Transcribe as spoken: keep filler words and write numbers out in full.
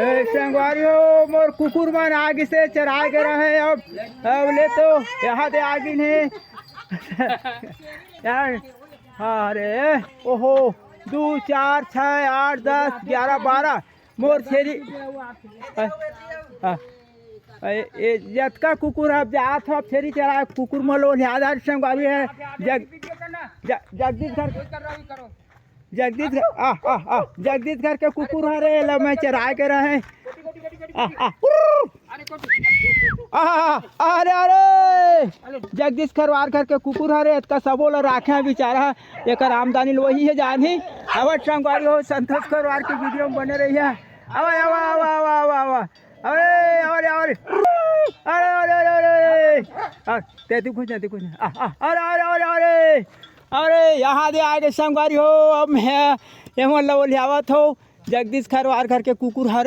ए, संगवारी हो, मोर कुकुर मन आ गिसे, चराए गे रहे। अब, अब ले तो यहाँ दे आ गिन हे। यार, अरे, ओहो, दू, चार, छः, आठ, दस, ग्यारह, बारह, मोर छेरी। हाँ, हाँ। ए, ए, जतका कुकुर अब जात हो, अब छेरी चराए, कुकुर मन ल ओलियात हे संगवारी हो। जग-, ज-, जगदीश घर, जगदीश घर, आ, आ, आ, जगदीश घर के कुकुर हरे, एला मैं चराए के रहे। आ, आ, उर्र। आ, आ, आ, अरे, अरे, जगदीश खरवार घर के कुकुर हरे, एतका सबो ल राखे हे बेचारा, एकर आमदनी ल वही हे जानही। अब संगवारी हो, संतोष खरवार के video में बने रहिए। आवा, आवा, आवा। अरे, अरे, अरे, अरे, अरे, अरे, अरे, अरे, ते तू कुछ ना, तू कुछ ना। आ, आ, अरे, अरे, अरे, अरे, अरे, यहाँ दे आए गे संगवारी हो, अब मैं एमन ल ओलियावत हो। जगदीश खरवार घर के कुकुर हरे।